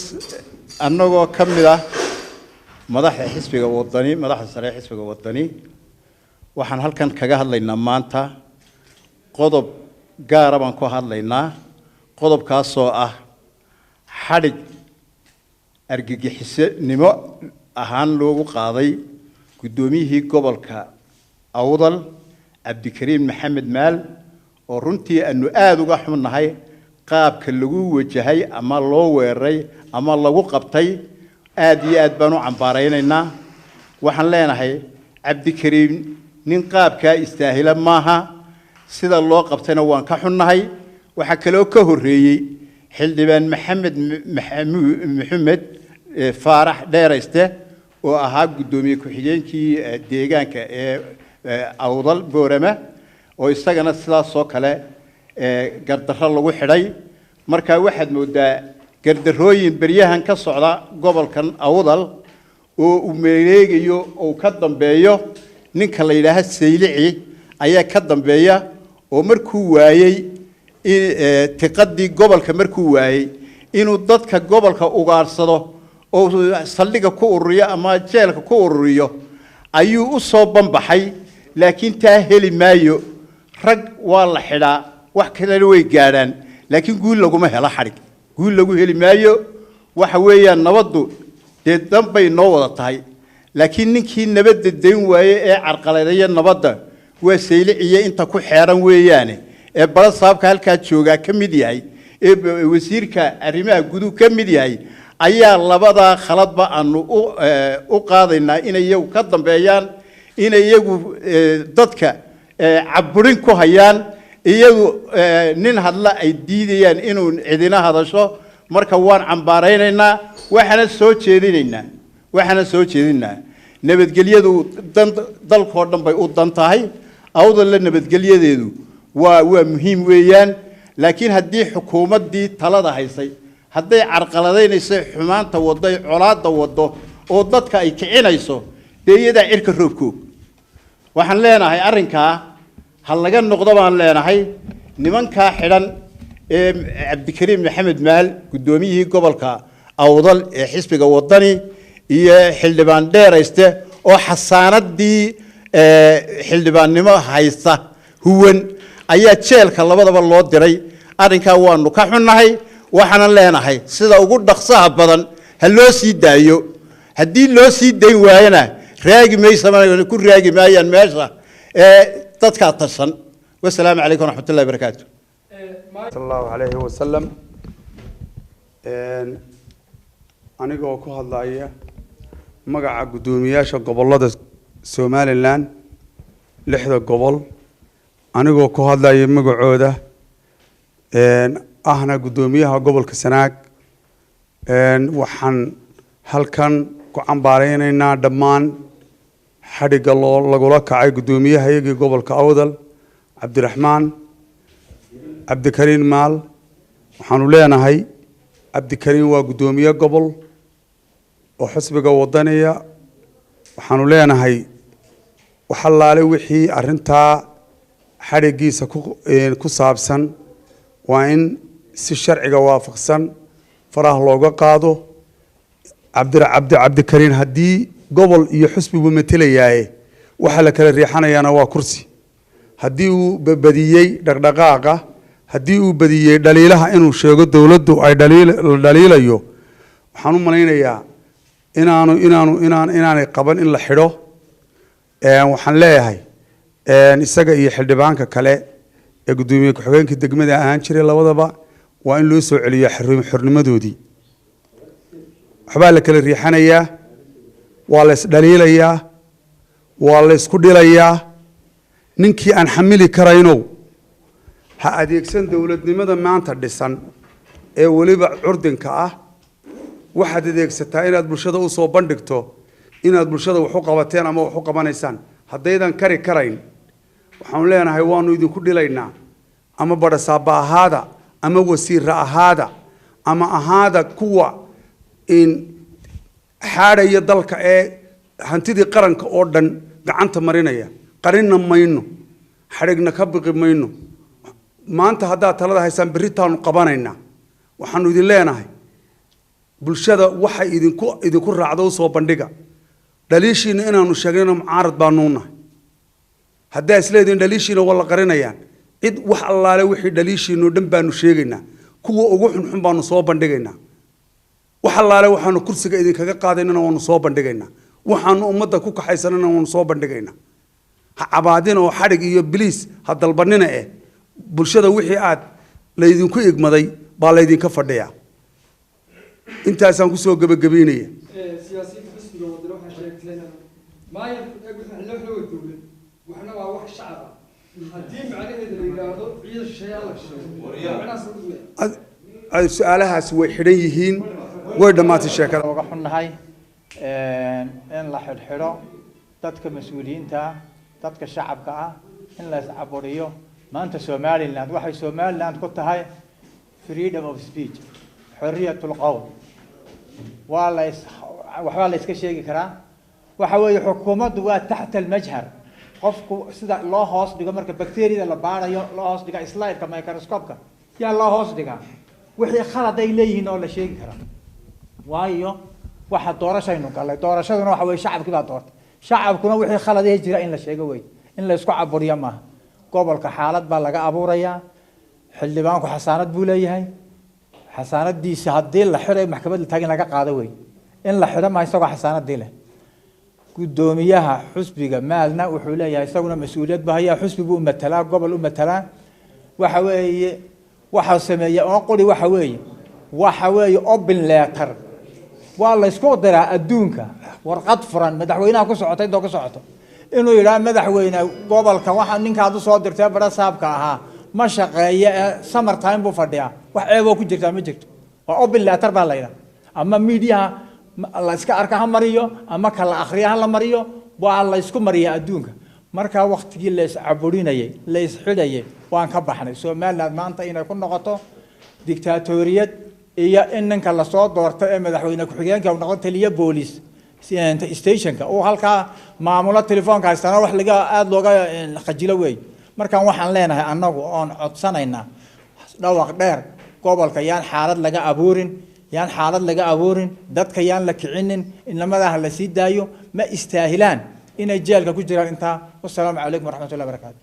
Annagoo ka mid ah madaxda xisbiga Wadani, madaxda sare ee xisbiga Wadani, waxaan halkan kaga hadlaynaa maanta qodob gaara baan ku hadlaynaa, qodobkaasoo ah xadhig argagixisanimo ahaan loogu qaaday guddoomiyihii gobolka Awdal, Cabdikariim Maxamed Maal, oo runtii aanu aada uga xunnahay qaabka lagu wajahay ama loo weeraray ama lagu qabtay. Aada iyo aad baan u cambaaraynaynaa. Waxaan leenahay Cabdikariim nin qaabkaa istaahila maaha, sida loo qabtayna waan ka xunnahay. Waxaa kaloo ka horreeyey xildhibaan Maxamed Maxamed Faarax Dheerayste oo ahaa guddoomiye ku-xigeenkii deegaanka ee Awdal Boorama, oo isagana sidaasoo kale gardarro lagu xidhay. Marka waxaad moodaa gardarrooyin beryahan ka socda gobolkan Awdal oo uu meeleegayo oo ka dambeeyo ninka la yidhaaha Saylici ayaa ka dambeeya, oo markuu waayey tiqadii gobolka, markuu waayey inuu dadka gobolka ugaarsado oo saldhigga ku ururiyo ama jeelka ku ururiyo, ayuu u soo banbaxay. Laakiin taa heli maayo. Rag waa la xidhaa, wax kalena way gaadhaan, laakiin guul laguma helo xadhig, guul lagu heli maayo. Waxa weeyaan nabaddu dee dan bay noo wada tahay, laakiin ninkii nabadda dayn waaye ee carqaladeeya nabadda waa Sayliciye inta ku xeeran weeyaane, ee bala saabka halkaa joogaa ka mid yahay, ee wasiirka arrimaha guduhu ka mid yahay, ayaa labadaa khaladba aanu u qaadaynaa inay iyagu ka dambeeyaan, inay iyagu dadka caburin ku hayaan, iyagu nin hadla ay diidayaan inuu cidina hadasho. Marka waan cambaaraynaynaa, waxaana soo jeedinaynaa nabadgelyadu dan dalkoo dhan bay u dan tahay. Awdalla nabadgelyadeedu waa muhiim weeyaan, laakiin haddii xukuumaddii talada haysay hadday carqaladaynayso, xumaanta waddo, ay colaadda waddo oo dadka ay kicinayso, dee iyadaa cirka roobkoog. Waxaan leenahay arrinkaa ha laga noqdo baan leenahay. Nimankaa xidhan ee Cabdikariim Maxamed Maal, guddoomiyihii gobolka Awdal ee xisbiga Wadani, iyo xildhibaan Dheerayste oo xasaanadii xildhibaannimo haysta huwan, ayaa jeelka labadaba loo diray. Arrinkaa waanu ka xunnahay, waxaanan leenahay sida ugu dhaqsaha badan ha loo sii daayo. Haddii loo sii dayn waayana raagi maysa, ku raagi maayaan meesha ee dadkaa tashan. Wasalaamu calaykum waraxmatullahi barakaatu. Sal Allahu calayhi wasalam. Anigoo ku hadlaya magaca guddoomiyaasha gobollada Somaliland, lixda gobol, anigoo ku hadlaya magacooda, ahna guddoomiyaha gobolka Sanaag, waxaan halkan ku cambaareyneynaa dhammaan xadhigga loo lagula kacay guddoomiyahayagii gobolka Awdal, Cabdiraxmaan Cabdikariin Maal. Waxaanu leenahay Cabdikariin waa guddoomiye gobol oo xisbiga Wadaniya. Waxaanu leenahay wax allaale wixii arrintaa xadhiggiisa ku saabsan waa in si sharciga waafaqsan faraha looga qaado. Cabdikariin haddii gobol iyo xisbigu matelayaaye, waxa la kala riixanayaana waa kursi. Haddii uu badiyey dhaqdhaqaaqa, haddii uu badiyey dhaliilaha inuu sheego dowladdu ay dhaliil la dhaliilayo, waxaan u malaynayaa inaanu inaanay qaban in la xidho. Waxaan leeyahay isaga iyo xildhibaanka kale ee guddoomiye ku-xigeenka degmada ahaan jiray, labadaba waa in loo soo celiyo xornimadoodii. Waxbaa la kala riixanayaa, waa la isdhaliilayaa, waa la isku dhilayaa. Ninkii aan xamili karaynow ha adeegsan dowladnimada maanta dhisan ee weliba curdinka ah. Waxaad adeegsataa inaad bulshada usoo bandhigto inaad bulshada wax u qabateen ama wax u qabanaysaan. Haddaydan kari karayn, waxaanu leenahay waanu idinku dhilaynaa. Ama badhasaaba ahaada, ama wasiira ahaada, ama ahaada kuwa in xaadhaya dalka ee hantidii qaranka oo dhan gacanta marinaya, qarinna mayno, xadhigna ka biqi mayno. Maanta haddaad talada haysaan, berritaanu qabanaynaa. Waxaanu idin leenahay Bulshada waxay idinku raacdo u soo bandhiga. Dhaliishiina inaanu sheegnayna mucaarad baanu nahay. Haddaa isleediin dhaliishiina waa la qarinayaan, cid wax allaale wixii dhaliishiinoo dhan baanu sheegaynaa, kuwa ugu xunxun baanu soo bandhigaynaa. Wax allaale waxaanu kursiga idinkaga qaadaynana waanu soo bandhigaynaa, waxaanu ummadda ku kaxaysanana waanu soo bandhigaynaa. Ha cabaadin oo xadhig iyo biliis ha dalbanina, bulshada wixii aad laydinku igmaday baa laydinka fadhiyaa. Intaasaan kusoo gebagabeynaya. Siyaasiyiinta xisbiga Wadani waxaa sheegteen maayarku eeg waxa loo xooga dowlad, waxna waa wax shacab ah. Haddii macnaheeda la yidhaahdo ciidan shisheeye la sheego, macnahaas lagu duwaya. Su-aalahaasi way xidhan yihiin, way dhammaatay sheekada. Uga xunnahay in la xidhxidho dadka mas-uuliyiinta ah, dadka shacabka ah, in la iscaburiyo. Maanta Somaliland waxay Somaliland ku tahay freedom of speech, xorriyatul qowl. Waa la is waxbaa la iska sheegi karaa. Waxa weeye xukuumaddu waa taxta almajhar. Qofku sida loo hoos dhigo marka bacteriada la baarayo, loo hoos dhiga slide-ka microscope-ka, yaa loo hoos dhigaa wixii khalad ay leeyihiin oo la sheegi karaa. Waayo, waxa doorashaynu galay, doorashaduna waxa weye shacabkii baa doortay, shacabkuna wixii khalad ee jira in la sheego wey, in la isku caburiyo maaha. Gobolka xaalad baa laga abuurayaa. Xildhibaanku xasaanad buu leeyahay, xasaanadiisa haddii la xidhay maxkamad la taagin laga qaado wey, in la xidho maha isagoo xasaanadii leh. Guddoomiyaha xusbiga Maalna wuxuu leeyahay isaguna mas-uuliyad buu hayaa, xusbi buu matalaa, gobol u matalaa. Waxa weeye waxaa sameeya oo qori waxa weeye open letter waa la isku diraa adduunka, warqad furan madaxweynaha ku socota intoo ku socoto inuu yidhaha madaxweyne, gobolka waxa ninkaad usoo dirtee bara saabka ahaa ma shaqeeya ee summer time buu fadhiyaa. Wax ceeboo ku jirtaa ma jirto, waa open letter baa la yidhaha. Ama mediaha la iska arka ha mariyo, ama kala akhriya ha la mariyo, waa la isku mariyaa adduunka. Marka waktigii la iscaburinayay, la isxidhayay waan ka baxnay. Somaliland maanta inay ku noqoto dictaatoriyad iyo in ninka lasoo doorto ee madaxweyne ku-xigeenka uu noqon taliye booliis stationka uu halkaa maamulo telefoonka haystana, wax laga aada looga khajilo wey. Markaan waxaan leenahay annagu oon codsanaynaa dhawaq dheer, gobolka yaan xaalad laga abuurin, yaan xaalad laga abuurin, dadka yaan la kicinin, inamadaha la sii daayo, ma istaahilaan inay jeelka ku jiraan intaa. Wasalaamu calaykum waraxmatullahi barakaatu.